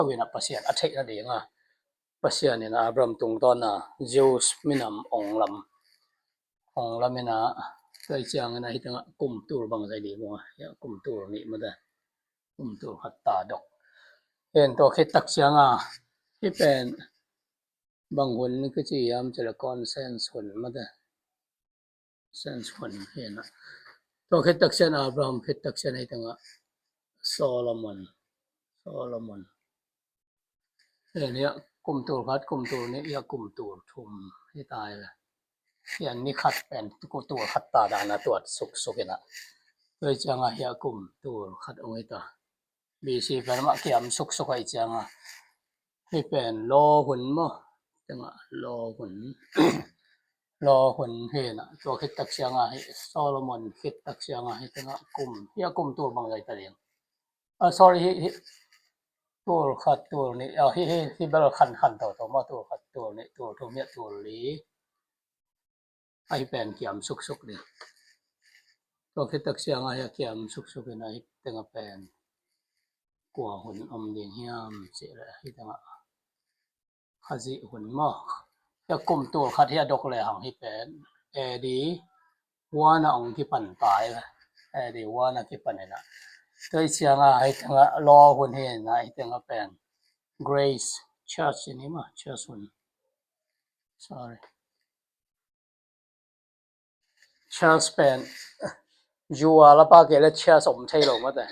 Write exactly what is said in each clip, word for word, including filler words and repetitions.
Tua in a Pasian a theih nading a, Pasian in a Abraham tungtawn a Jews minam ong lam, ong lam in a, tua ciang in a hih teng ah kum tul bang zai ding uh a, hih kum tul nih mate, kum tul khat ta dok. Hih tua khit tak ciang a, hih pen bang hun kici hiam cih leh census hun mate, census hun hi na. Tua khit tak ciang Abraham, khit tak ciang hih teng ah Solomon, Solomon. Hih kum tul khat, kum tul nih, hih kum tul thum hi ta hi. Hih ni khat pen kum tul khat ta dan a tuat suksuk in a. Tua ciang a hih kum tul khat ong hi ta. B C pen mah kiam suksuk ahih ciang a, hih pen law hun maw, teng ah law hun, law hun hi na. Tua khit tak ciang a hih Solomon khit tak ciang a hih teng ah kum, hih kum tul bang zai ta ding. Ah, sorry, hih, hih tul khat, tul nih, ah, hih, hih, hih bel khan khan toto maw, tul khat, tul nih, tul thum, hih tul li. Ahi pen kiam suksuk ding. Tua khit tak ciang a hih kiam suksuk in a hih teng ah pen kua hun om ding hiam cih leh hih teng ah Khazih hun maw. Hih kum tul khat hih dok lehang hih pen A D one a ong kipan ta hi. A D one a kipan in a. Tua ciang a hih teng ah law hun hi na, hih teng ah pen Grace Church in hi maw, Church hun. Sorry. Church pen you are la pa kei leh church om thei lo mate.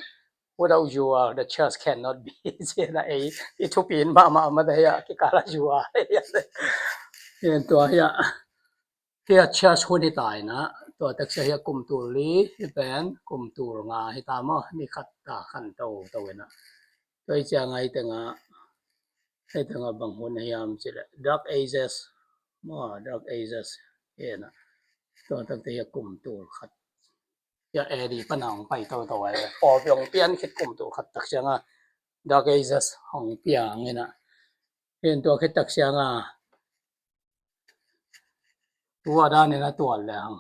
Without you are, the church cannot be. Ci na ei, i thupi in mahmah mate, hih a kikal a you are. Hih tua hih a, hih a church hun hi ta hi na. Tua tak ciang hih kum tul li, hih pen kum tul nga hi ta maw, ni khat ta khan toto in a. Tua ciang a hih teng ah, hih teng ah bang hun hiam cih leh Dark Ages maw, Dark Ages hi na. Tua tak ciang hih kum tul khat, hih A D pan a ong pai toto a, pawlpi ong pian khit kum tul khat tak ciang a Dark Ages ong piang hi na. Hih tua khit tak ciang a tua dan in a tuat lehang,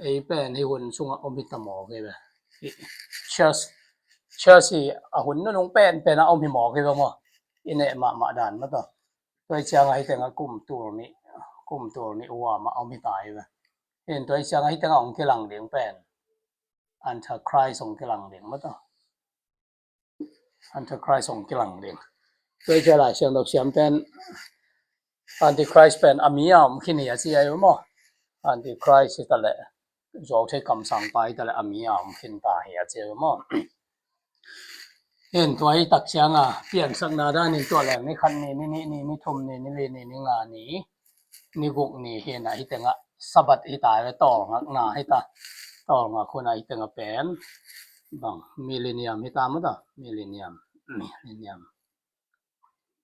ei pen hih hun sung ah om hi ta mawk hi ve. Church, church hi a hun nunung penpen a om hi mawk hi ve maw. I neh mahmah dan mate. Tua ciang a hih teng ah kum tul nih, kum tul nih uam a om hi ta hi ve. Hih tua ciang a hih teng ah ong kilang ding pen Antichrist ong kilang ding mate. Antichrist ong kilang ding. Tua ciang Lai Siangtho siamten Antichrist pen a mi a om khin hi a ci a hi maw. Antichrist hi ta leh, zuau thei kamsangpa hi ta leh a mi a om khin ta hi a ci a hi maw. Hih tua hi tak ciang a piansakna dan in tua leng ni khat ni, ni nih ni, ni thum ni, ni li ni, ni nga ni, ni guk ni hi na. Hih teng ah Sabbath hi ta ve, tawlngakna hi ta. Tawlngak hun a hih teng ah pen bang millennium hi ta mate, millennium, millennium,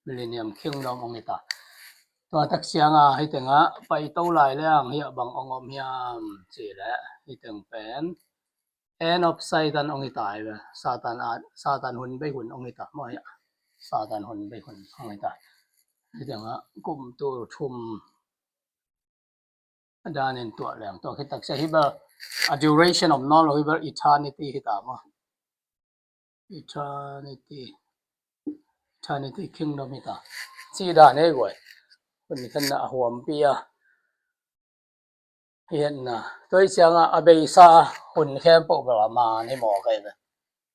millennium kingdom ong hi ta. Tua tak ciang a hih teng ah paito lai lehang hih a bang ong om hiam cih leh hih teng pen end of Satan ong hi ta hi ve. Satan a, Satan hun bei hun ong hi ta maw, hih a Satan hun bei hun ong hi ta. Hih teng ah kum tul thum dan in tuah leng, tua khit tak ciang hih bel a duration om nawn lo, hih bel eternity hi ta maw. Eternity, eternity kingdom hi ta. Ci dan ei guai. Hun khen na a huampi a. Hih na, tua ciang a a beisa hun khempeuh bel a man hi mawk hi ve.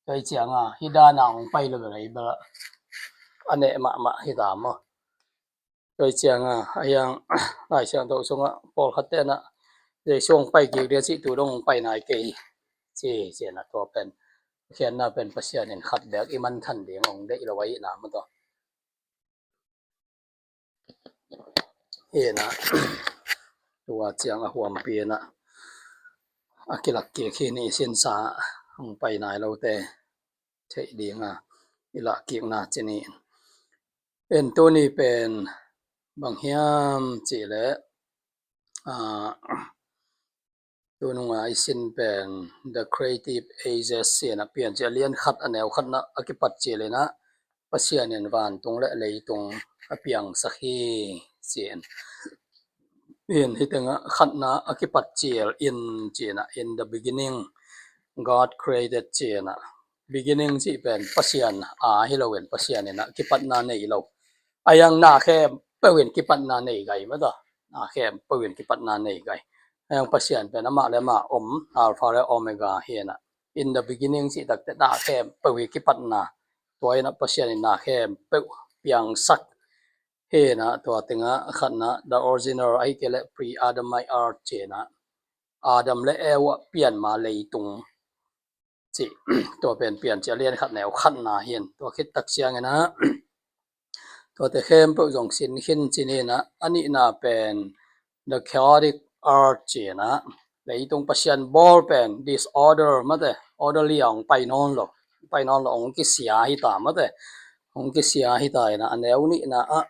Tua ciang a hih dan a ong pai lo bel a, hih bel a neh mahmah hi ta maw. Tua ciang a, a hiang Lai Siangtho sung ah pawlkhat ten a Jesu ong pai kik ding a cih tu dong ong pai nai kei ci, ci na. Tua pen, khiatna pen Pasian in khat beek i manthan ding ong deih lo ahih na mate. Hi na, tua ciang a huampi na a kilak kik hi ni, sinsa ong pai nai lote theih ding a i lah kikna ci ni. En tuni pen bang hiam cih leh, ah, tunung a i sin pen The Creative Ages ci na, Piancil a lian khat a neu khat na a kipat cil in a, Pasian in vantung le leitung a piangsak hi ci in. In hih teng ah khatna a kipat cil in ci na, in the beginning God created ci na. Beginning cih pen Pasian a hi loin Pasian in ah kipatna nei lo. A hiang na khempeuh in kipatna nei gai mataw. Na khempeuh in kipatna nei gai. A hiang Pasian pen amah le amah om, Alpha le Omega hi in ah. In the beginning cih takte na khempeuh hi kipatna. Tua in ah Pasian in na khempeuh piangsak hi in ah, tua tengah khatna the original ahih kei leh pre-Adamite earth ci in ah, Adam le Eva pian ma leitung cih, tua pen Piancil a lian khat neu khatna hi in, tua khit tak ciangin ah tuate khempeuh zong sin khin ci in ah, a nihna pen the chaotic earth ci in ah, leitung Pasian bawl pen disorder mate, orderly a hong pai nawn lo, pai nawn lo, hong kisia hi ta mate, hong kisia hi ta in ah, a neu nihna ah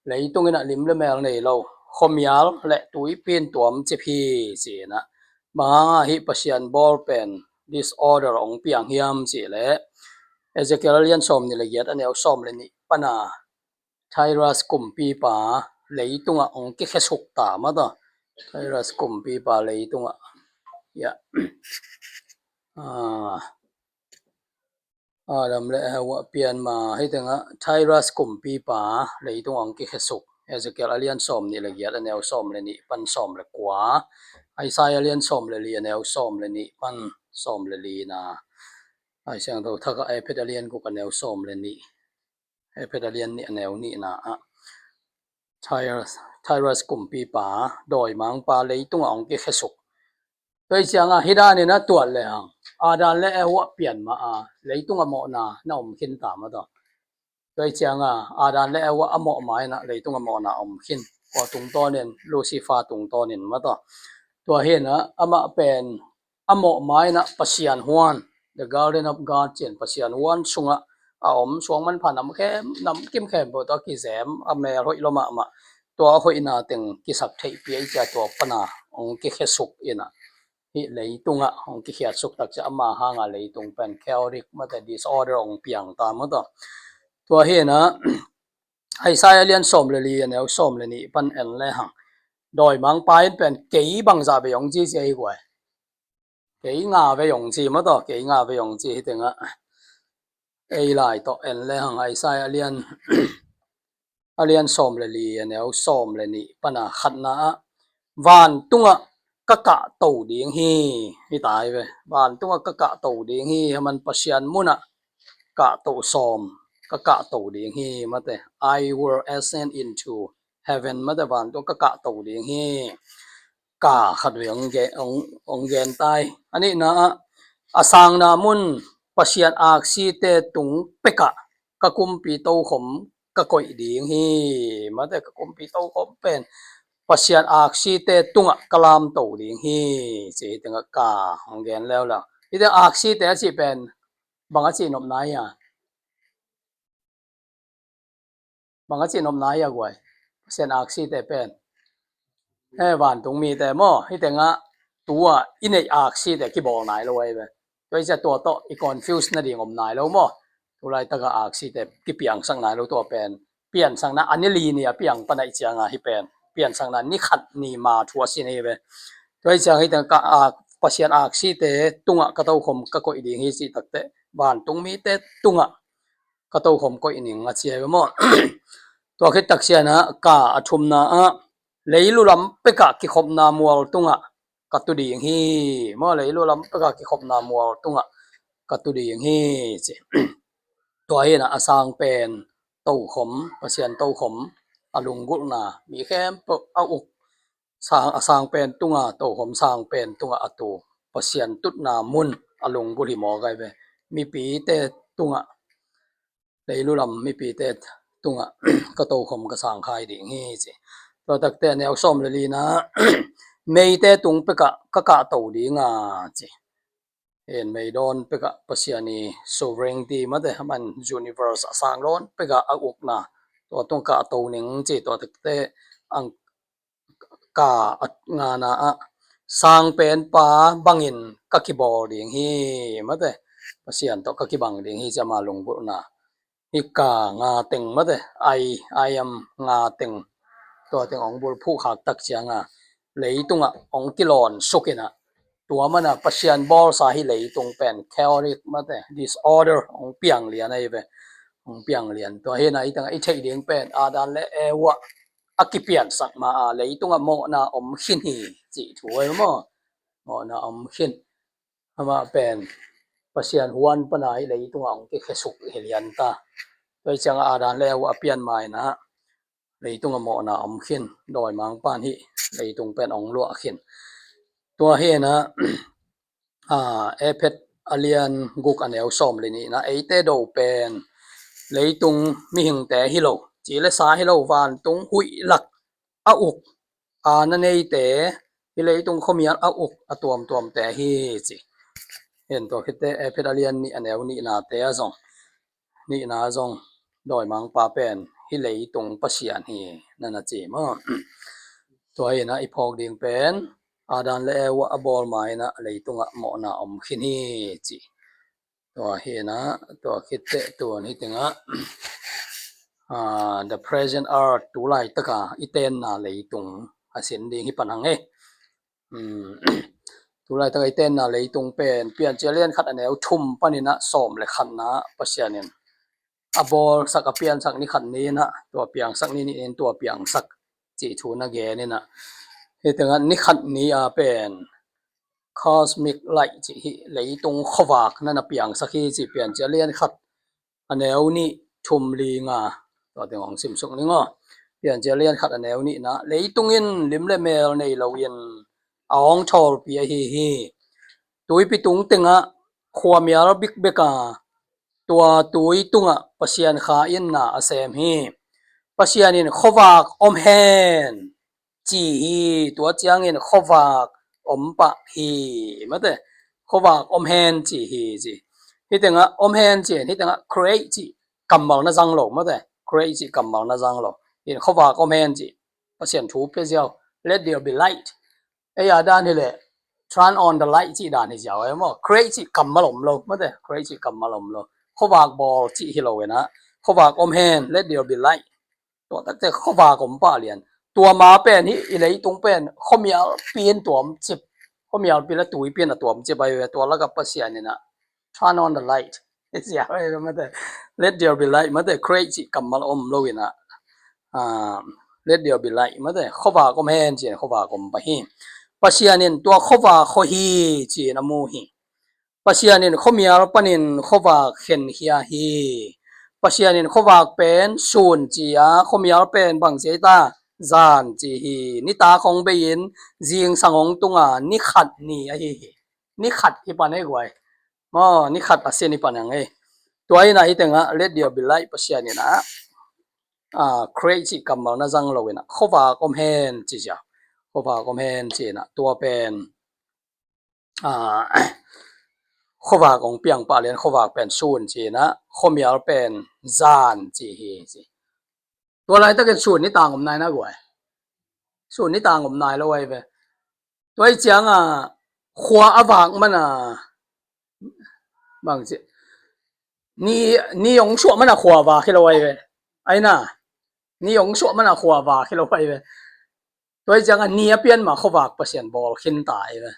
leitung in ah lim le mel nei lo, khuamial le tuipi in tuam cip hi ci in ah, bang hang a hih Pasian bawl pen disorder hong piang hiam cih leh Ezekiel a lian sawm nih le giat a neu sawm le nih pan a Tyrus kumpipa leitungah hong kikhiasuk ta mataw. Tyrus kumpipa leitungah, ya, ah, Adam le Eva pian ma hi tengah Tyrus kumpipa leitungah hong kikhiasuk. Ezekiel a lian sawm nih le giat a neu sawm le nih pan sawm le kua, Isaiah a lian sawm le li a neu sawm le nih pan sawm le lina, Lai Siangtho Thak ah Efesa a lian guk a neu sawm le nih, Efesa a lian nih a neu nihna ah Tyrus, Tyrus kumpipa, dawimangpa leitungah hong kikhiasuk. Tua hi ciangah hih danin a tuat lehang Adam le Eva pian ma a leitungah mawhna na om khin ta mataw. Tua hi ciangah Adam le Eva a mawh ma in ah leitungah mawhna om khin. Kua tungtawnin? Lucifer tungtawnin mataw. Tua hi in ah amah pen a mawh ma in ah Pasian huan, the garden of God ci in Pasian huan sungah a om, suang manpha nam khem, nam kim khempeuh tawh a kizem, a mel hoih lua mahmah, tua a hoihna teng kisak theihpih ahih ciang tua pan a hong kikhiasuk in ah, hih leitungah hong kikhiasuk tak ciang ama hang a leitung pen chaotic mate, disorder hong piang ta mataw. Tua hi in ah Isaiah a lian sawm le li a neu sawm le nih pan en lehang, dawimangpa in pen kei bangzah vei hong ci ci ahi guai. Kei nga vei hong ci mataw, kei nga vei hong ci hi tengah. Ei lai tawh en lehang Isaiah a lian, a lian sawm le li a neu sawm le nih pan a khatna ah, vantungah ka kahto ding hi, hi ta hi ve. Vantungah ka kahto ding hi, a man Pasian munah kahto sawm ka kahto ding hi mate. I will ascend into heaven mate, vantung ka kahto ding hi. Ka khat vei hong gen, hong, hong gen ta hi. A nihna ah, a sangna mun Pasian aksite tung pekah ka kumpi tokhom ka koih ding hi mate, ka kumpi tokhom pen Pasian aksite tungah ka lamto ding hi ci hi tengah ka hong gen leuleu. Hih tengah aksite a cih pen bang a cih nopna hi a? Bang a cih nopna hi a guai? Pasian aksite pen, he, vantung mite maw? Hih tengah tu-a i neih aksite kibawl nai lo ahi ve. Tua hi ciang tua tawh i confuse nading om nai lo maw? Tulaitak a aksite kipiangsak nai lo, tua pen piansakna a ni li ni a piang pan ahih ciangin hih pen piansakna ni khat ni ma thu a sin ahi ve. Tua hi ciang hih tengah ka, a, Pasian aksite tungah ka tokhom ka koih ding hi cih takteh vantung mite tungah ka tokhom koih ning a ci ahi ve maw? Tua khit tak ciangin ka a thumna ah, leilu lam pekah kikhopna mual tungah ka tu ding hi maw? Leilu lam pekah kikhopna mual tungah ka tu ding hi ci. Tua hi in ah a sang pen tokhom, Pasian tokhom a lunggulhna, mi khempeuh a uk sang, a sang pen tungah, tokhom sang pen tungah a tu Pasian tutna mun a lunggulh hi mawk ahi ve. Mipite tungah, leilu lam mipite tungah ka tokhom ka sangkhai ding hi ci. Tua takteh a neu sawm le lina, meite tung pekah ka kahto ding a ci. En, meidawn pekah Pasian i sovereignty mate, a man universe a sang lawn pekah a ukna, tua tung kahto ning ci. Tua takteh ang ka a ngana ah, sangpenpa bangin ka kibawl ding hi mate, Pasian tawh ka kibang ding hi ci ama lunggulhna. Hih ka nga teng mate, I, I am nga teng, tua teng hong bulphuh khak tak ciangin leitungah hong kilawn suk in ah, Tua mana Pasian bawlsa hi leitung pen chaotic mate, disorder hong piang lian ahi ve. Hong piang lian. Tua hi na i tengah i theih ding pen Adam le Eva a kipiansak ma a leitungah mawhna om khin hi cih thu ahi maw? Mawhna om khin. Amah pen Pasian huan pana hi leitungah hong kikhesuk hi lian ta. Tua hi ciangah Adam le Eva a pian ma inah leitungah mawhna om khin, dawimangpa'n hi leitung pen hong luah khin. Tua hi inah, a, Efet a lian guk a neu sawm le nihna, eite do pen leitung mihingte hi lo, ci le sa hi lo, vantung huih lak a uk, a na neite, hi leitung khuamial a uk a tuamtuamte hi ci. Hen tua khitte Efet a lian nih a neu nihnate a zong, nihna zong dawimangpa pen hi leitung pasian hi nana ci maw? Tua hi inah i phawk ding pen Adam le Eva a bawl ma inah leitungah mawhna om khin hi ci. Tua hi inah, tua khitteh tun hi tengah, a, the present earth, tu laitaka i tenna leitung a sin ding hi pan hang e. Um, tu laitaka i tenna leitung pen Piancil lian khat a neu thum paninah sawm le khatna Pasian in a bawlsak, a piansak ni khat ni inah tua piangsak ni nih in tua piangsak cih thu na gen inah, hi tengah ni khat ni a pen cosmic light cih hi leitung khuavak nana piangsak hi ci Piancil lian khat a neu nih thum li nga. Tua teng hong simsuk ning aw. Piancil lian khat a neu nihna, leitung in lim le mel nei loin a hong thawlpi ahi hi. Tuipi tung tengah khuamial bikbek a, tua tui tungah Pasian Kha in na a sem hi. Pasian in khuavak om hen ci hi, tua ciangin khuavak om pah hi, mate. Khuavak om hen ci hi ci. Hi tengah om hen ci, hi tengah create ci kammal na zang lo, mate. Create ci kammal na zang lo. In khuavak om hen ci. Pasian thu pia ziau. Let there be light. Ei a dan hi le, turn on the light ci dan hi ziau, ei maw? Create ci kammal om lo, mate. Create ci kammal om lo. Khuavak bawl ci hi lo inah, khuavak om hen, let there be light. Tua takte khuavak om pah lian. Tua ma pen hi i leitung pen khuamialpi in tuam cip. Khuamialpi le tuipi in a tuam cip ahi ve, tua lakah Pasian inah turn on the light. Let there be light, mate, create ci kammal om lo inah, a, let there be light, mate, khuavak om hen ci in khuavak om pah hi. Pasian in tua khuavak khua hi ci in a mu hi. Pasian in khuamial panin khuavak khenkhia hi. Pasian in khuavak pen sun ci a, khuamial pen bang ci a, zan ci hi. Nitak hong bei-in zingsang hong tunga ni khat ni ahi hi. Ni khat hi pan ei guai. Maw, ni khat a sin hi pan hang ei. Tua inah hi tengah let there be light Pasian inah, a, create ci kammal na zang lo inah khuavak om hen ci ziau. Khuavak om hen ci inah, tua pen, a, khuavak hong piang pah lian, khuavak pen sun ci inah, khuamial pen zan ci hi ci. Tua laitakin sun nitang om nai na guai. Sun nitang om nai lo ahi ve. Tua hi ciangah khua a vak mana, bang ci, ni, ni hong suah mana khua vak hi lo ahi ve. Ai na, ni hong suah mana khua vak hi lo ahi ve. Tua hi ciangah ni a pian ma khuavak Pasian bawl khin ta ahi ve.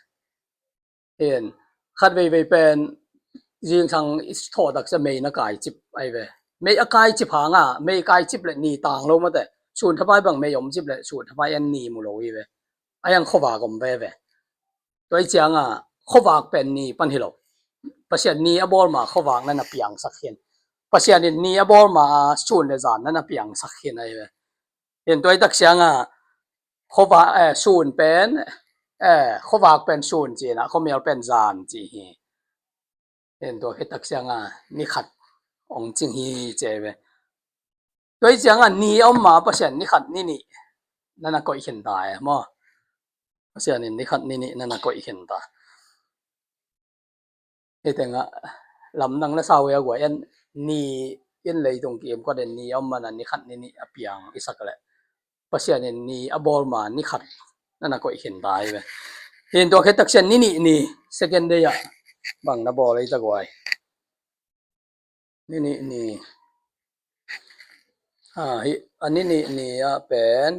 Hen, khat veivei pen zingsang i thawh taksa mei na kai cip ahi ve. Mei a kai cip hangah, mei kai cip le ni tang lo, mate. Sun thapai bang mei om cip le sun thapai en ni mu lo hi ve. A hiang khuavak om veve. Tua hi ciangah khuavak pen ni pan hi lo. Pasian ni a bawl ma khuavak nana piangsak khin. Pasian in ni a bawl ma a sun le zan nana piangsak khin ahi ve. Hin tua hi tak ciangah khuavak, eh, sun pen, eh, khuavak pen sun ci inah, khuamial pen zan ci hi. Hin tua hi tak ciangah ni khat hong cing hi ci ahi ve. Tua hi ciangah ni a om ma Pasian ni khat ni nih nana koih khin ta e maw? Pasian in ni khat ni nih nana koih khin ta. Hi tengah lamdang na sau hi a guai, en ni in leitung ki-im kawt in ni a om mana ni khat ni nih a piang i sak leh Pasian in ni a bawl ma ni khat nana koih khin ta hi ve. Hin tua khit tak ciang ni nih ni, second day ah bang na bawl ei ta guai. Ni nih ni. A, hi, a ni nih ni ah pen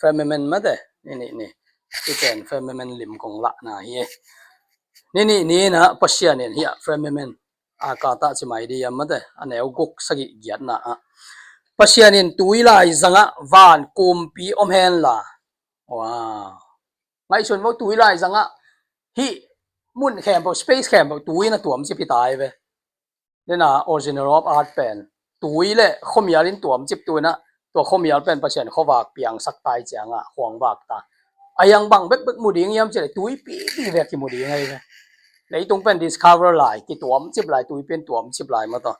firmament mate, ni nih ni. Hi pen firmament lim kong lahna hi e. Ni nih ni-in ah Pasian in hi-ah firmament, akata ci mai ding hiam maw te, a neu guk, sagih, giatna ah Pasian in tui laizangah van kumpi om henla. Wow. Ngaihsun maw, tui laizangah hih mun khempeuh, space khempeuh tui in a tuamcip hi ta hi ve. Dena original of earth pen tui le khuamial in tuamcip, tu-in ah tua khuamial pen Pasian khuavak piangsak ta hi ciangah khuangvak ta. A hiang bang bekbek mu ding hiam cih leh tui pipi vek kimu ding ahi ve. Leitung pen discover lai, kituamcip lai, tui pen tuamcip lai maw taw.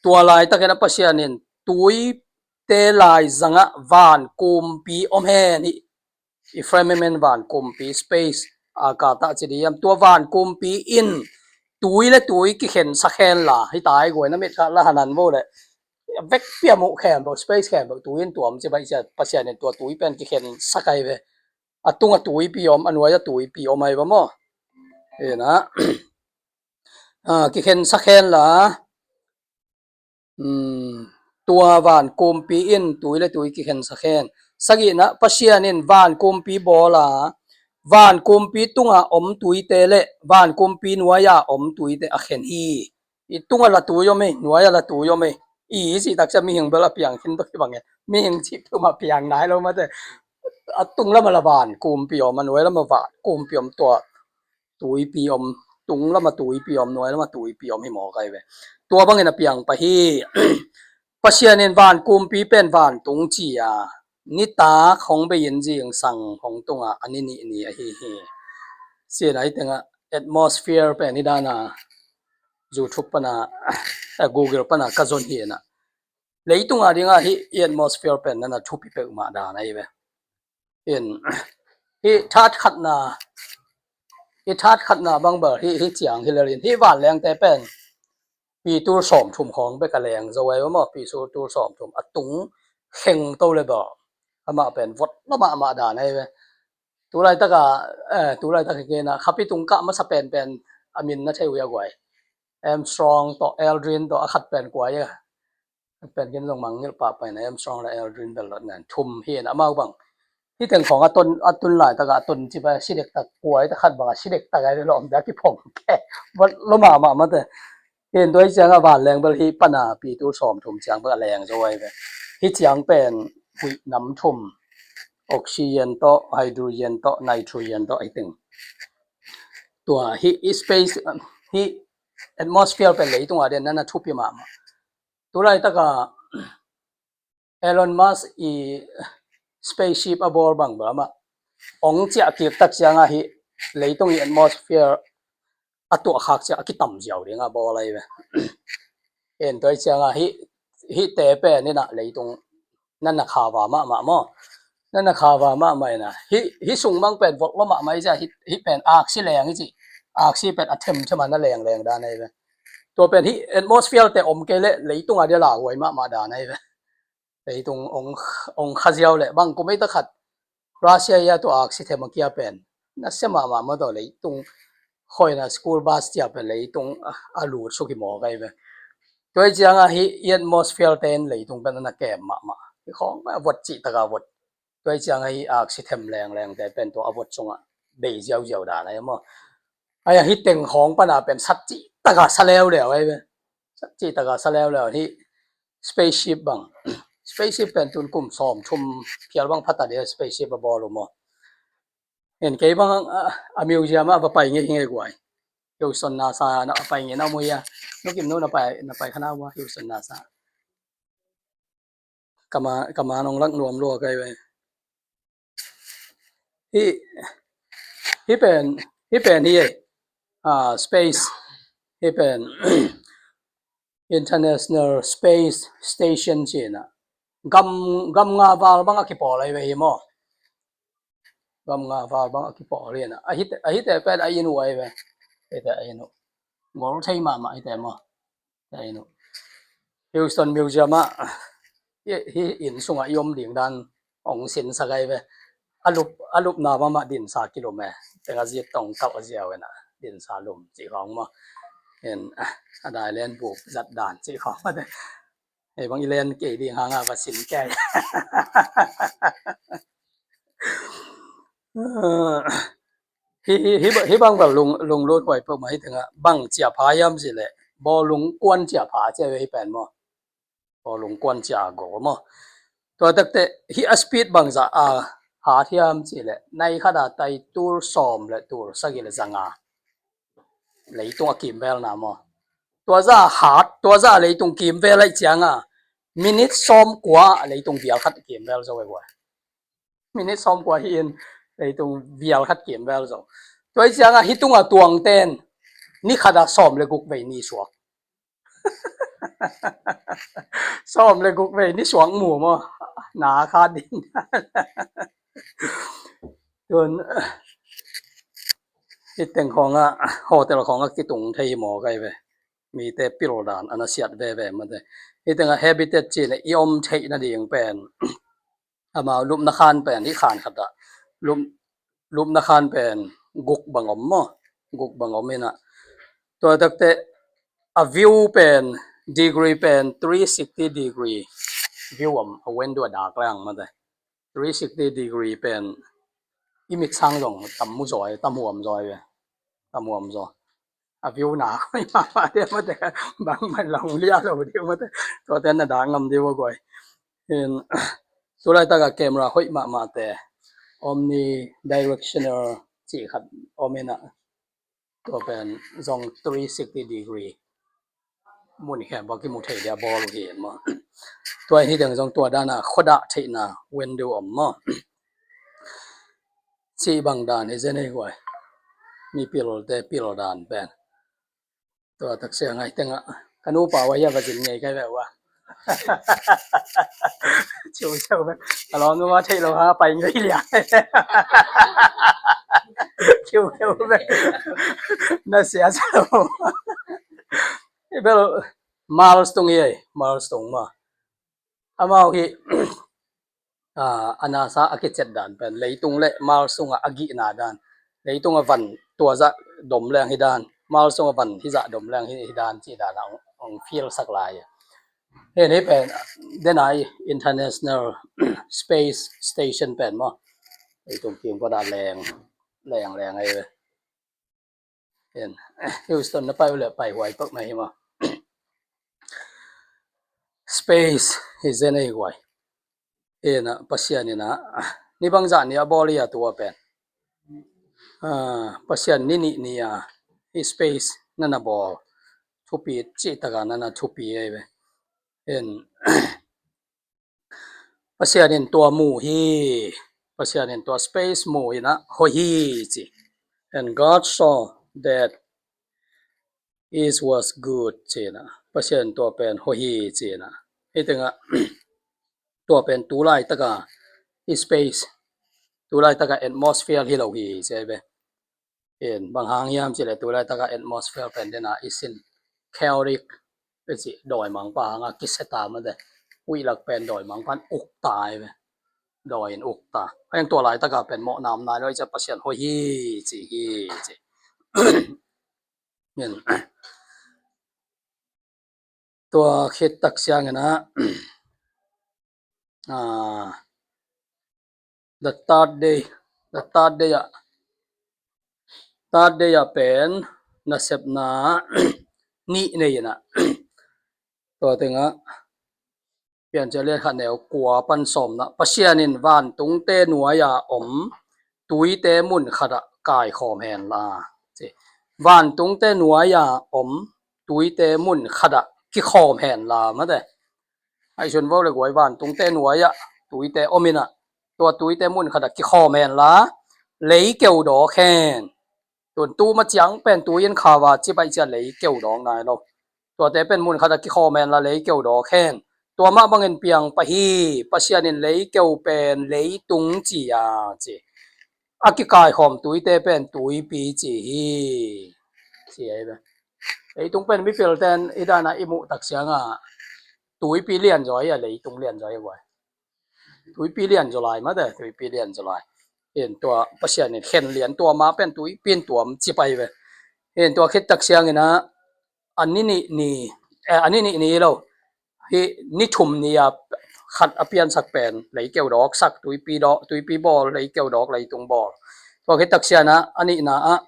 Tua laitakin ah Pasian in tuite laizangah van kumpi om hen, hih i firmament, van kumpi, space, akata ci ding hiam, tua van kumpi in tui le tui kikhensak henla, hi ta hi guai, na mit khat la hanan vo le, vekpi a muh khempeuh, space khempeuh tui in tuamcip hi ciang Pasian in tua tui pen kikhensak ahi ve. A tungah tuipi om, a nuai-ah tuipi om ahi ve maw. Hi-in ah, ah, kikhensak henla, um, tua van kumpi in tui le tui kikhensak hen. Sagihna ah Pasian in van kumpi bawl a, van kumpi tungah om tuite le van kumpi nuai-ah om tuite a khen hi. I tungah la tui om hi, nuai-ah la tui om hi. I cih tak ciang mihing bel a piang khin tawh kibang e. Mihing cih thum a piang nai lo maw te. A tung lamah la van kumpi om, a nuai lamah van kumpi om, tua tuipi om, tung lamah tuipi om, nuai lamah tuipi om hi mawk ahi ve. Tua bangin a piang pah hi. Pasian in van kumpi pen vantung ci a, nitak hong bei-in zingsang hong tung a, a ni nih ni ahi hi. Ci-in ah hih tengah atmosphere pen hi dan a YouTube pan a, eh, Google pan a ka zon hi-in ah, leitung a dingah hih i atmosphere pen na na thupi peuhmah dan ahi ve. In, hih that khatna, hih that khatna bang bel hih, hih ciang hi lel in, hih vanlengte pen pi tul sawmthum khawng bek a leng zo ahi ve maw, pi tul sawmthum, a tung kheng to le bel amah pen vot lua mahmah dan ahi ve. Tulaitak a, eh, tulaitak hi kei-in ah, khapi tung kah masa penpen a min na thei uh hia guai? Armstrong tawh, Aldrin tawh, a khat pen kua hia? Pen kin zong mangngilh pahpah in, Armstrong le Aldrin bel lot nan thum hi-in, amau bang hih teng khawng a ton, a tun laitak a, a ton cip a si dektak, kua hi ta khat bang a si dektak a, lawm dak kiphong kei, vot lua mahmah maw te. Hi-in tua hi ciangah vanleng bel hih pan a pi tul sawmthum ciang bek a leng zo ahi ve. Hih ciang pen huih nam thum, oxygen tawh, hydrogen tawh, nitrogen tawh, ahi teng. Tua hih, hih space, hih atmosphere pen leitung a dingin na na thupi mahmah. Tulaitak a Elon Musk i spaceship a bawl bang bel amah hong ciah kik tak ciangah hih leitung i atmosphere a tuahkhak ciang a kitam ziau ding a bawl ahi ve. En tua hi ciangah hih, hihte pen in ah leitung na na khava mahmah maw. Na na khava mahmah in ah hih, hih sung bang pen vot lua mahmah hi ciang, hih, hih pen aksi leng hi ci. Aksi pen a themthem a na lengleng dan ahi ve. Tua pen hih atmosphere te om kei leh leitung a dia lauhuai mahmah dan ahi ve. Leitung ong, ong kha ziau leh bang kum ei ta khat Russia ia tua aksi them a kia pen nasia mahmah maw taw, leitung khawina school bus cia pen leitung a, a lut suk hi mawk ahi ve. Tua hi ciangah hih i atmosphere te in leitung pen a na kem mahmah. Hih khawng a vot cih taka vot. Tua hi ciangah hih aksi them lengleng te pen tua a vot sungah bei ziauziau dan ahi maw. Ahi a hih teng khawng pana pen sat cih taka sa leuleu ahi ve. Sat cih taka sa leuleu hih spaceship bang. Spaceship pen tun kum sawmthum phial bang phata dia spaceship a bawl uh maw. En kei bang a, a museum ah va pai ngei hi ngei guai. Houston NASA na a pai ngei na mu ia. Nukim nu na pai, na pai khana ua Houston NASA. Kama, kama nong lak nuam lua kai ve. Hih, hih pen, hih pen hi e. Ah, space. Hih pen International Space Station ci-in ah. Gam, gam nga val bang a kipawl ahi ve hi maw. Gam nga val bang a kipawl hi-in ah. A hihte, a hihte pen a inn uh ahi ve. Hihte a inn uh. Gol thei mahmah hihte maw. Hihte a inn uh. Houston Museum ah. Hih, hih inn sungah i om ding dan ong sinsak ahi ve. A lup, a lupna mahmah dinsa kilum e. Teng a zit tong kalh a ziau in ah. Dinsa lum cih khawng maw. En, a dai len buk zat dan cih khawng maw. Hei bang i len kei ding hang a va sin kei. Hi, hi, hi, hi bang bel lung, lunglut huai peuhmah hi tengah bang ciah pha hiam cih leh bawlung kuan ciah pha ciah ve hi pen maw. Bawlung kuan ciah go maw. Tua takte hi a speed bangzah a hat hiam cih leh nai khat a tai tul sawm le tul sagih le zanga leitung a kimvelna maw. Tua zah hat, tua zah leitung kimvel aih cianga minute sawm kua leitung vial khat kimvel zo aih huai. Minute sawm kua hi in leitung vial khat kimvel zo. Tua hi cianga hi tunga tuangten ni khata sawm le guk vei ni suak. Sawm le guk vei ni suak mu maw. Na kha ding. Tun hi teng khawngah hotel khawngah kitung thei hi maw kai ve. Mite pildan a na siat veve mate. Hi tengah habitat cih le i om theih nading pen amau lupna khan pen hi khan khatah lup, lupna khan pen guk bang om maw. Guk bang om inah tua takte a view pen degree pen three sixty degree view om a window a dak lang mate. Three sixty degree pen i mitsang zong tam mu zaw tam huam zaw ve. Tam huam zaw. A view na khoi mahmah deuh mate. Bangmah long lia lo deuh mate. Tuate na dak ngam deuh a guai. Tulaitak a camera hoih mahmahte omnidirectional cih khat om inah tua pen zong three sixty degree mun khempeuh kimu thei dia bawl uh hi maw. Tua hi ding zong tua dana khuadah theihna window om maw. Cih bang dan hi zen hi guai. Mi pilte pildan pen tua taksia ngai tengah ka nupa uh a hia va zin ngei kai veh uh a. Ciu ciu veh a lawm numa theih lo ha pai ngei lia. Ciu ciu veh na sia sa lo. Bel Mars tung hi ei, Mars tung ma. Amau hi a nasa a kicet dan pen leitung le Mars tunga a gihna dan, leitung a van tua zah dom leng hi dan, Mars tunga van hi zah dom leng hi dan cih dan a hong feel sak lai. Hei ni pen dena i International Space Station pen maw, leitung kim kua dah leng leng leng ei ve. Houston na pai uh le pai huai pak mai hi maw. Space hi zen ei huai. Ina Pasian ina ni bangzah ni a bawl hi a tua pen Pasian ni nih ni a hi space na na bawl thupi cih taka na na thupi ei ve. In Pasian in tua mu hi. Pasian in tua space mu ina hoih hi ci. And God saw that it was good cina. Pasian tua pen hoih hi cina. Hei tengah tua pen tulai taka space, tulai taka atmosphere hi lo hi ci ei ve. In bang hang hiam cih le tulai taka atmosphere pen dena i sin chaotic i ci dawimangpa hanga kiseta mate. Huihlak pen dawimangpa in ukta ei ve. Dawi in ukta. Heng tua lai taka pen mawh nam nai lo i ci a Pasian hoih hi ci hi ci. Tua khit tak siangin a the third day, the third day ah, third day ah pen nasepna nih nei ina tua tengah Piancil lian khat neu kua pan sawmna, Pasian in vantungte nuai-a om tuite mun khatah kaikhawm henla. Vantungte nuai-a om tuite mun khatah kikhawm henla mate. Aihsun vo le guai vantungte nuai-ah tuite om inah tua tuite mun khatah kikhawm henla lei keudawk hen. Tun tu maciang pen tui in khava cipaih cia lei keudawk nai lo. Tuate pen mun khatah kikhawm henla lei keudawk hen. Tua mah bangin piang pah hi. Pasian in lei keu pen leitung ci a ci. A kikaikhawm tuite pen tuipi ci hi. Ci ei ve. Leitung pen mipilten i dana i muh tak sianga tuipi lianzaw hi a leitung lianzaw hi a guai. Tuipi lianzaw lai mate, tuipi lianzaw lai. Hin tua Pasian in khen lian tua ma pen tuipi in tuam cipaih ve. Hin tua khit tak siangina a ni nih ni, eh, a ni nih ni lo. Hi ni thum ni a khat a piansak pen lei keudawk sak tuipi dawk, tuipi bawl, lei keudawk, leitung bawl. Tua khit tak ciangin a nihna ah,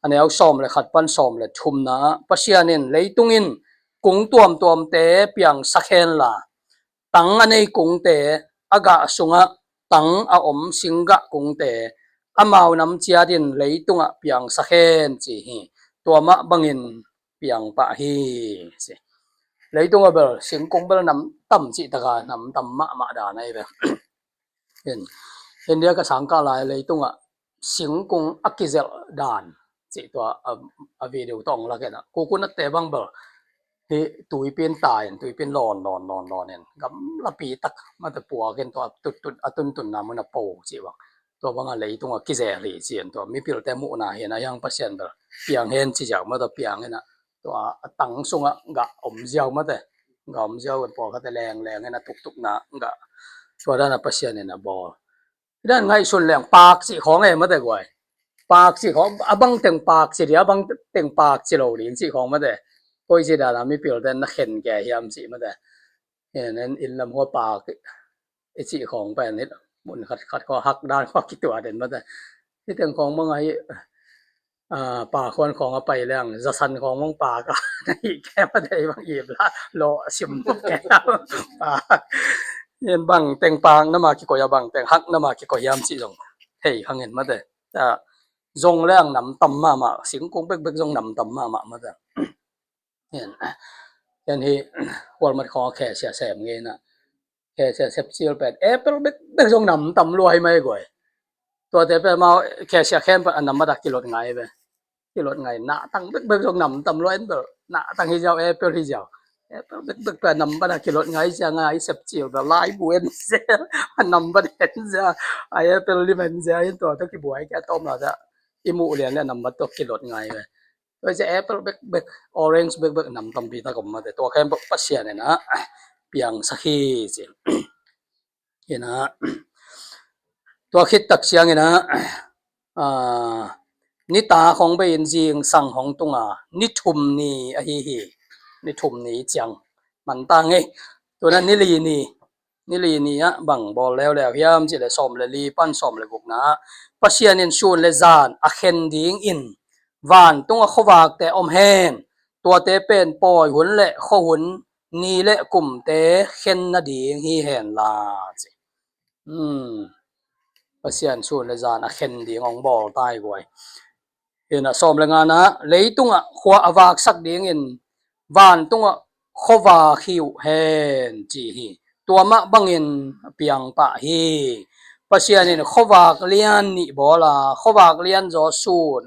a neu sawm le khat pan sawm le thumna ah, Pasian in, leitung in kung tuamtuamte piangsak hen la, tang a nei kungte, a gah sungah tang a om singgah kungte, amau nam ciat in leitungah piangsak hen, ci hi. Tua mah bangin piang pah hi, ci. Leitung ah bel singkung bel nam tam cih tak a nam tam mahmah dan ahi ve. India ka sangkah lai leitungah singkung a kizelh dan cih tua a, a video tawh ong lak in a, kukunatte bang bel hi tuipi in tai in, tuipi in lawn lawn lawn lawn in, gamlapi tak mate puak in tua tuttut a tuntunna mun a po cih bang. Tua bang a leitung a kizelh hi ci in tua mipilte muhna hi in a, hiang Pasian bel piang hen ci ziau mate piang in a, tua a tang sungah gah om ziau mate, gah om ziau in pawlkhatte lengleng in a tuktukna gah, tua dan a Pasian in a bawl. Dan ngaihsun leng paak cih khawng e mate guai. Paak cih khawng, a bang teng paak ci ding, a bang teng paak ci lo ding cih khawng mate. Koi ci dan a mipilte na khen kei hiam cih mate. Nen inn lam khua paak i cih khawng pen hi, mun khat khat khua hak dan khua kituat den mate. Hi teng khawng bang ahi, a, pa khuan khawng a pai leng, zasan khawng mong pa ka na hi ke mate, bang ip la lo sim ke pa. Yen bang teng pa na ma kikoi a, bang teng hak na ma kikoi hiam cih zong thei khang in mate. A, zong leng nam tam mahmah, singkung bekbek zong nam tam mahmah mate. Yen, yen hi, hualmat khawng a khesia sem ngei na. Khesia sep cil pen apple bekbek zong nam tam lua hi mai guai. Tuate pen mau khesia khem pen a nam mata kilot ngai ve. Kilot ngai, na tang bekbek zong nam tam lua en bel. Na tang hi ziau, apple hi ziau. Apple bekbek pen a nam mata kilot ngai sia ngai sep cil pen lai bu en sia. A nam mata en sia. A apple lim en sia, in tua tua kibuai kia tom la sia. I muh lian le a nam mata tua kilot ngai ve. Tua hi cia apple bekbek, orange bekbek nam tampi tak om mate. Tua khem Pasian in a piangsak hi ci. Hi na, tua khit tak ciangin a, a, nitak hong bei in zingsang hong tung a, ni thum ni ahi hi. Ni thum ni ciang man ta ngei. Tua na ni li ni, ni li ni ah bang bawl leuleu hiam cih leh sawm le li pan sawm le gukna ah, Pasian in sun le zan a khen dingin vantung a khuavakte om hen, tuate pen pawi hun le khua hun, ni le kumte khen nading hi hen la ci. Hmm. Pasian sun le zan a khen ding hong bawl tai guai. Hi na, sawm le ngana ah, leitungah khua a vaksak dingin vantungah khuavak hi uh hen ci hi. Tua mah bangin a piang pah hi. Pasian in khuavak lian nih bawl a, khuavak lian zaw sun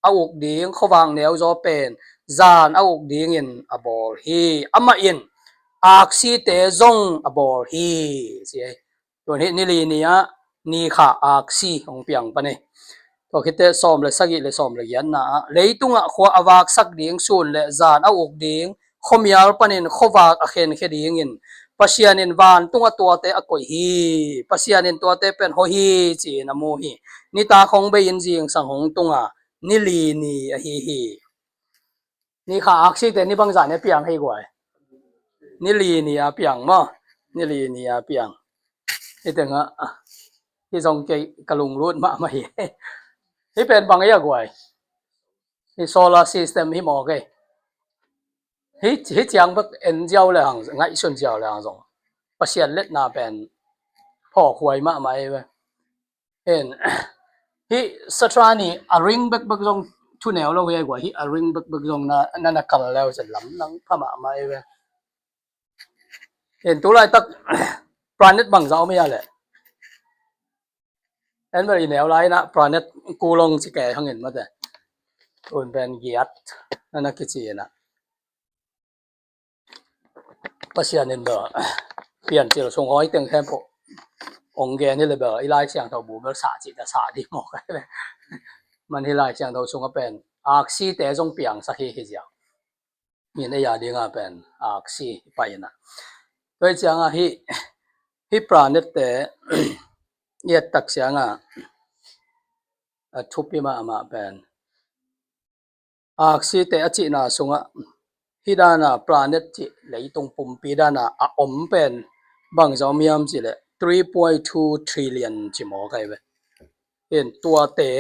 a uk ding, khuavak neu zaw pen zan a uk dingin a bawl hi. Amah in aksite zong a bawl hi ci hi. Tun hi ni li ni ah ni kha aksi hong piang pan hi. Tua khit teh sawm le sagih le sawm le giatna ah, leitungah khua a vaksak ding sun le zan a uk ding khuamial panin khuavak a khenkhia dingin Pasian in vantungah tuate a koih hi. Pasian in tuate pen hawh hi ci-in a mu hi. Nitak hong bei in zingsang hong tung a, ni li ni ahi hi. Ni kha aksite ni bangzah ni a piang hi guai? Ni li ni a piang maw? Ni li ni a piang. Hi tengah hi zong kei ka lunglut mahmah hi. Hi pen bang hi a guai? Hi solar system hi mawk ei. Hi, hi ciang bek en ziau le hang, ngaihsun ziau le hang zong Pasian letna pen phawkhuai mahmah ei ve. Hen, hi satrani a ring bekbek zong thu neu lo hi a guai, hi a ring bekbek zong na, na, na kal leu zen lam nang pha mahmah ei ve. Hen, tulaitak planet bangzah om hi a leh? En bel i neu lai na planet kulong ci kei hangin mate. Un pen giat na na kici na. Pasian in bel Piancil sung hawi teng khempeuh ong gen hi le bel i Lai Siangtho bu bel sa cih ta sa ding mawk a le. Man hi Lai Siangtho sungah pen aksite zong piangsak hi hi ziau. Min ei a dinga pen aksi pai na. Tua hi cianga hi, hi planet te i et tak cianga a thupi mahmah pen aksite a cihna sungah hi dana planet cih leitung pumpi dana a om pen bangzah om hiam cih leh three point two trillion ci mawk ahi ve. Hin tuate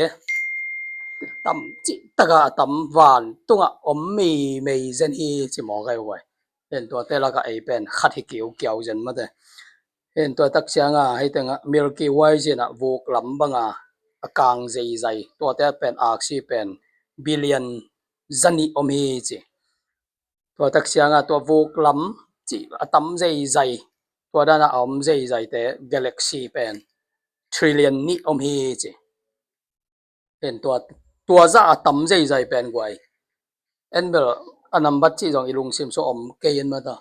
tam cih taka a tam van tungah om meimei zen hi ci mawk ai guai. Hin tuate lakah ei pen khat hi kiukiau zen mate. Hin tua tak cianga hei tengah Milky Way zinah vuk lam banga a kang zeizai tuate pen aksi pen billion zanih om hi ci. Tua tak cianga tua vuk lam cih a tam zeizai, tua dana a om zeizaite galaxy pen trillion nih om hi ci. Hin tua, tua zah a tam zeizai pen guai. En bel a nambat cih zong i lungsim sua om kei in mata.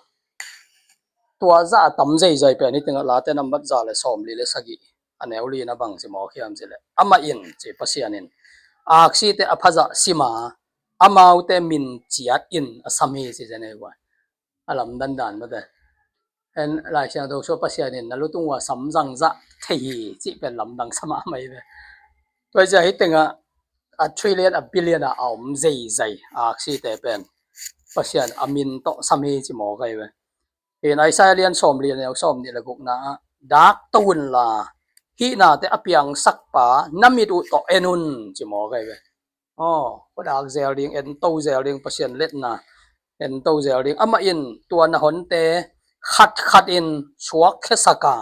Tua zah a tam zeizai pen hi tengah Late nambat za le sawm li le sagih a neu li na bang ci mawk hiam ci le. Amah in ci Pasian in aksite a phazah sima amaute min ciat in a sam hi ci zen ei guai. A lamdan dan mate. En Lai Siangtho sua Pasian in na lutung ua sam zangzah thei hi cih pen lamdang sa mahmah hi ve. Tua hi cia hi tengah a trillion a billion a a om zeizai aksite pen Pasian a min tawh sam hi ci mawk ai ve. Hin Isaiah lian sawm lian neu sawm nih le gukna ah dak to unla hihnate a piangsakpa na mit uh tawh en un ci mawk ai ve. Aw, khuadak zel ding, ento zel ding, Pasian letna ento zel ding. Amah in tua na honte khatkhat in suakkhiasak a,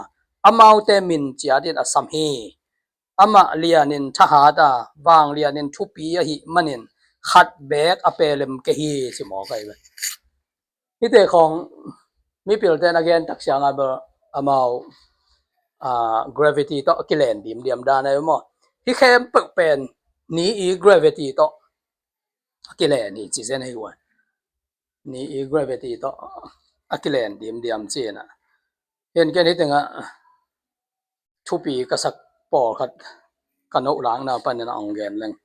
amaute min ciat in a sam hi. Amah lianin thahat a, vanglianin thupi ahih manin khat beek a pelem kei hi ci mawk ai ve. Hite khawng mipilte na gen tak cianga bel amau gravity tawh a kilen dimdiam dan ai maw? Hi khempeuh pen ni i gravity tawh a kilen hi ci zen hei guai. Ni i gravity tawh a kilen dimdiam cina. Hin ken hi tengah thupi ka sak pawlkhat ka nohlakna panin a ong gen leng.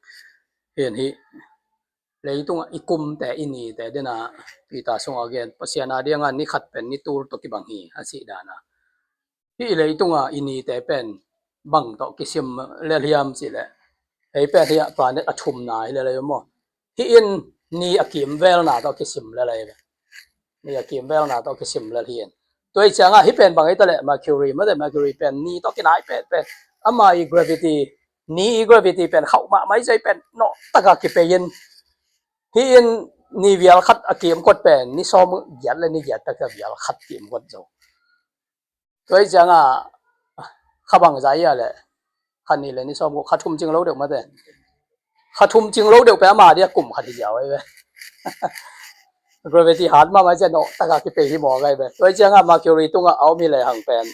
Hin hi leitungah i kumte i nite dena Peter sungah gen Pasian a dinga ni khat pen ni tul tawh kibang hi a cih dana. Hi i leitunga i nite pen bang tawh kisim lel hiam cih leh ei pen hi a planet a thumna hi lel ei maw? Hi in ni a kimvelna tawh kisim lel ei ve. Ni a kimvelna tawh kisim lel hi in. Tua i cianga hi pen bang ei ta leh Mercury mate, Mercury pen ni tawh kinai petpet. Ama i gravity, ni i gravity pen khauh mahmah i zai pen nawh taka kipei in. Hi in ni vial khat a kimkot pen ni sawm giat le ni giat taka vial khat kimkot zo. Tua i cianga kha bang zai a leh kha ni le ni sawm guk kha thum cing lo deuh mate. Kha thum cing lo deuh pe ama dia kum khat hi ziau ei ve. Gravity hat mahmah i cia nawh taka kipei hi mawk ai ve. Tua i cianga Mercury tungah a om hi lehang pen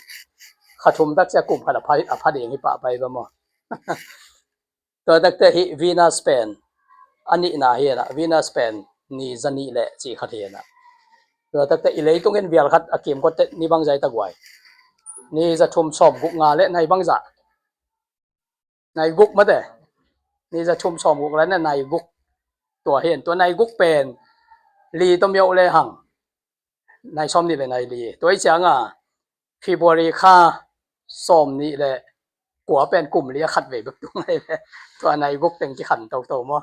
kha thum tak cia kum khat a pha, a pha ding hi pah pai ve maw? Tua takte hi Venus pen a nihna hi inah, Venus pen ni za nih le cih khat hi inah. Tua takte i leitungin vial khat a kimkotte ni bangzah i ta guai? Ni za thum sawm guk nga le nai bangzah? Nai guk mate. Ni za thum sawm guk le na nai guk. Tua hi in tua nai guk pen li tawm yoh lehang nai sawm nih le nai li. Tua i cianga February kha sawm nih le kua pen kum li a khat vei bek tung ai ve. Tua nai guk teng kikhan toto maw?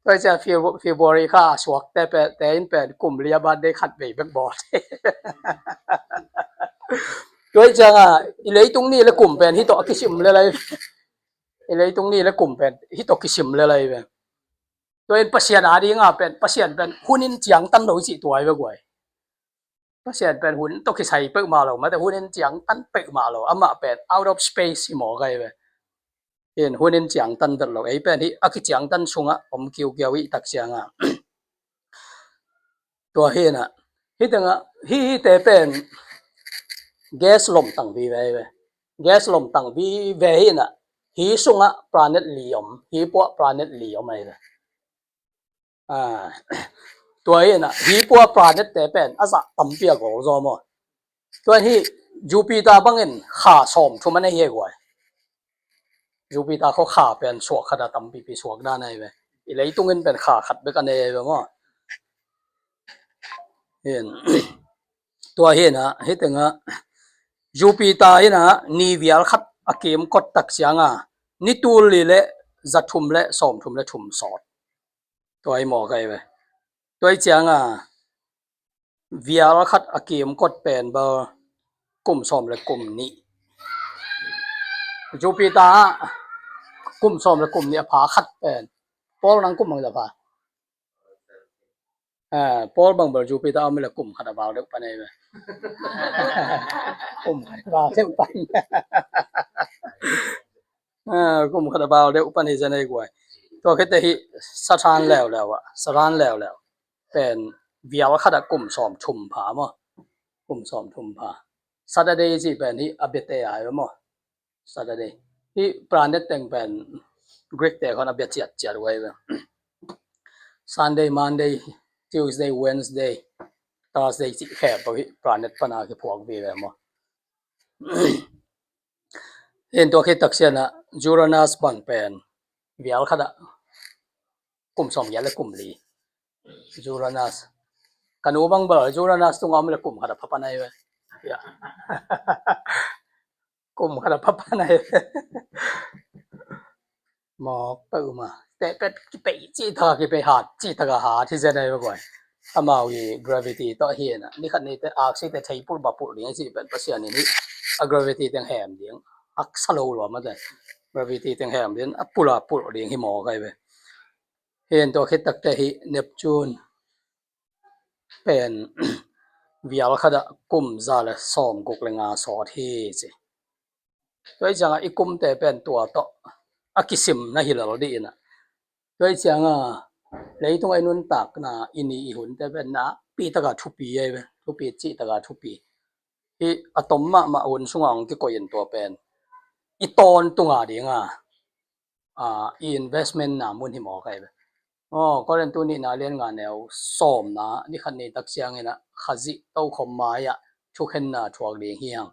Tua i cia February kha suakte pen te in pen kum li a birthday khat vei bek bawl. Tua i cianga i leitung ni le kum pen hi tawh a kisim le lai. I leitung ni le kum pen hi tawh kisim le lai ve. Tua in Pasian a dinga pen Pasian pen hun in ciangtan lo cih tua ai ve guai. Pasian pen hun tawh kisai peuhmah lo mate, hun in ciangtan peuhmah lo. Amah pen out of space hi mawk ai ve. Hin hun in ciangtan vet lo. Ei pen hi a kiciangtan sungah om kiukiau i tak cianga. Tua hi inah hi tengah hi hite pen gas lomtang vive ai ve. Gas lomtang vive hi inah hi sungah planet li om, hi puah planet li om ai ve. Tua hi inah hi pua planet te pen a zah tampi a gol zaw maw? Tua hi Jupiter bangin kha sawm thum a nei hi guai. Jupiter khaw kha pen suak khat a tampipi suak dan ahi ve. I leitungin pen kha khat bek a nei ahi ve maw? Hin tua hi inah hi tengah Jupiter inah ni vial khat a kimkot tak cianga ni tul li le za thum le sawm thum le thum sawt. Tua hi mawk ai ve. Tua hi cianga vial khat a kimkot pen bel kum sawm le kum nih. Jupiter ah Kum sawm le kum nih a pha khat pen. Paul nang kum bangzah pha? Ah, Paul bang bel Jupiter a om le kum khat a val deuh pan ei ve. Kum khat a val deuh pan. Ah, kum khat a val deuh pan hi zen ei guai. Tua khit teh hih Saturn leuleu ah, Saturn leuleu pen vial khat ah kum sawm thum pha maw. Kum sawm thum pha. Saturday cih pen hih a biate ai ve maw. Saturday. Hih planet teng pen Greek te khawng a bia ciatciat uh ahi ve. Sunday, Monday, Tuesday, Wednesday, Thursday cih khempeuh hih planet pana kiphuak vive maw. Hih tua khit tak ciangin ah Uranus bang pen vial khat ah kum sawm giat le kum li. Uranus. Ka nu bang bel Uranus tungah om le kum khat a pha pan ahi ve. Ya. Kum khat a pha pan ahi ve. Mawk peuhmah. Teh pet kipei cih tak a kipei, hat cih tak a hat hi zen ahi ve guai. Amau hi gravity tawh hi na. Ni khat ni teh aksi teh thei pulh ba pulh ding cih pen Pasian in hih a gravity teng hem ding. Haksa lo lua mah teh. Gravity teng hem ding. A pulh a pulh ding hi mawk ahi ve. Hih tua khit tak teh hih Neptune pen vial khat ah kum za le sawm guk le nga sawt hi ci. Tua hi ciangah i kumte pen tua tawh a kisim na hi lel dih in ah. Tua hi ciangah leitungah i nuntakna i ni i hunte pen nakpi taka thupi ahi ve, thupi cih taka thupi. Hih a tom mahmah hun sungah hong kikoih in tua pen i tawntunga dinga, ah, i investment na mun hi mawk ahi ve. Aw, Korintu nihna lian nga neu sawmna, ni khat ni tak ciangin ah Khazih tokhom mai-ah thukhenna thuak ding hi hang.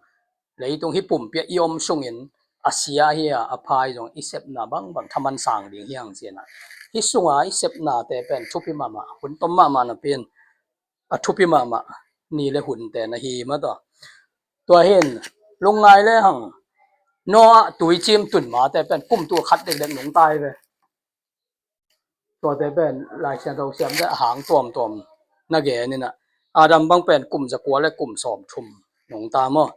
Leitung hih pumpi ah i om sungin a sia hi a, a pha hi zong i sepna bangbang thaman sang ding hi hang ci-in ah. Hih sunga i sepnate pen thupi mahmah, hun tom mahmah napi in a thupi mahmah ni le hunte na hi mah tawh. Tua hi in lungngai le hang Noah tuicim tun mate pen kum tul khat dekdek nungta hi ve. Tuate pen Lai Siangtho siamte a hang tuamtuam na gen in ah Adam bang pen kum za kua le kum sawm thum nungta maw.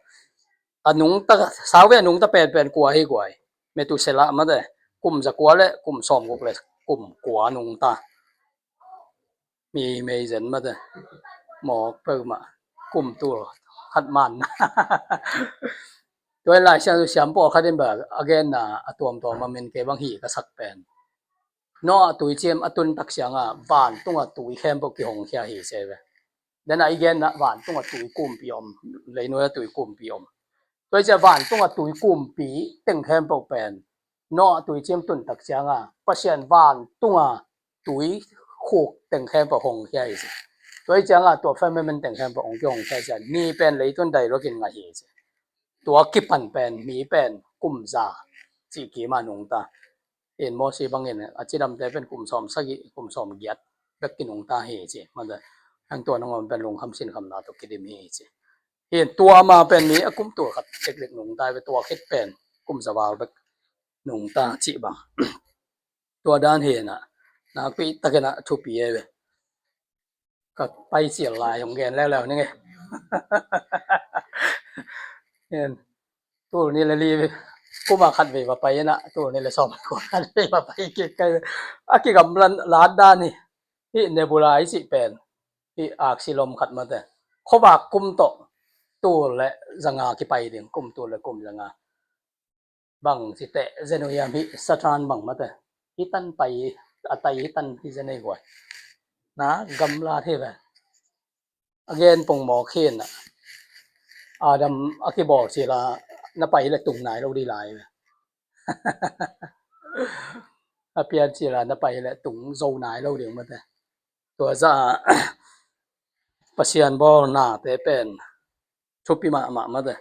A nungta, sau ve a nungta penpen kua hi guai. Methuselah mate kum za kua le kum sawm guk le kum kua nungta. Mi mei zen mate. Mawk peuhmah. Kum tul khat man. Tua hi Lai Siangtho siam pawlkhat in bel a genna a tuamtuam a min kei bang hi ka sak pen. Noah tuicim a tun tak ciangah vantunga tui khempeuh kihongkhia hi ci ve. Dena i genna vantunga tui kumpi om, leinuai a tui kumpi om. Tua hi ciah vantunga tui kumpi teng khempeuh pen Noah tuicim tun tak cianga Pasian vantunga tui khuk teng khempeuh hongkhia hi ci. Tua hi cianga tua firmament teng khempeuh hong kihongkhia ciah ni pen leitun dailuakin ngah hi ci. Tua kipan pen mi pen kum za cih kima nungta. In Mosi bangin a cidamte pen kum sawm sagih, kum sawm giat bek kinungta hi ci. Mate, hang tua nangawn pen lungkham sinkhamna tawh kidim hi ci. Hin tua ama pen mi a kum tul khat dekdek nungta hi ve, tua khit pen kum za val bek nungta cih bang. Tua dan hi na, nakpi takin a thupi hi ve. Ka pai cil lai hong gen leuleu ning e. Hin, tul ni le li kuma khat vei va pai na, tul ni le sawm kuma khat vei va pai kik kai. A kigamlat dan hi. Hi nebula i cih pen hi aksi lom khat mate. Khuavak kum tawh tul le zanga kipai ding, kum tul le kum zanga. Bang ci teh zen uh hiam, hi Saturn bang mate. Hi tan pai, a tai hi tan hi zen ei guai. Na gamlat hi ve. A gen pongmawk hi na. Adam a kibawl cila na pai hi le tung nai lo ding lai ve. A pian cila na pai hi le tung zo nai lo ding mate. Tua za Pasian bawl nate pen thupi mahmah mate.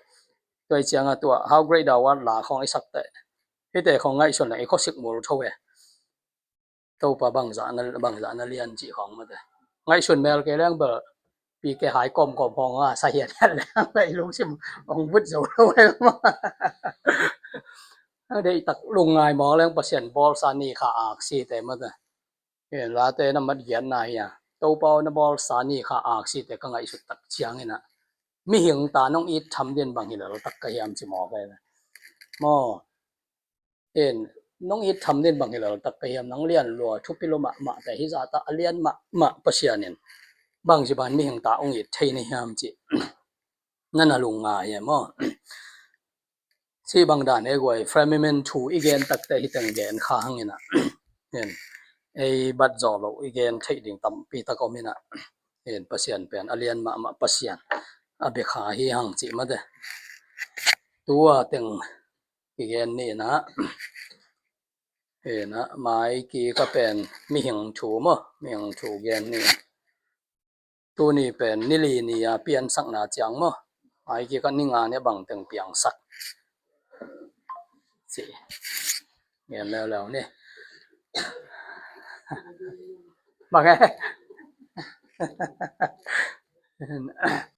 Tua hi cianga tua How Great Thou Art la khawng i sak teh, hite khawng ngaihsun leng i khuasik mul tho e. Topa bangzah na, bangzah na lian cih khawng mate. Ngaihsun mel kei leng bel pi ke hai kawmkawm khawng a sa hiathiat leng bel i lungsim hong vut zo lo e. A deihtak lungngai mawk leng Pasian bawlsa ni kha aksite mate. Hi late na mat giatna hi a, Topa aw na bawlsa ni kha aksite ka ngaihsut tak ciangin a, mihing ta nong it tham din bang hi lel tak ka hiam ci mawk e. Maw, in nong it tham den bang hi lo tak ka hiam, nang lian lua thupi lo mahmah te hi zah ta a lian mahmah Pasian in bang ci ban mihing ta ong it thei na hiam cih na na lung ngai e maw? Cih bang dan e guai, firmament thu i gen takte hi teng gen kha hang in ah, ei bat zawh loh i gen theih ding tampi tak om in ah, Pasian pen a lian mahmah Pasian, a bia kha hi hang cih mate. Tua teng i gen ni in ah, mai kik a pen mihing thu maw, mihing thu gen ni. Tuni pen ni li ni a piansakna ciang maw, mai kik a ni nga ni a bang teng piangsak cih gen leuleu ni. Bang e?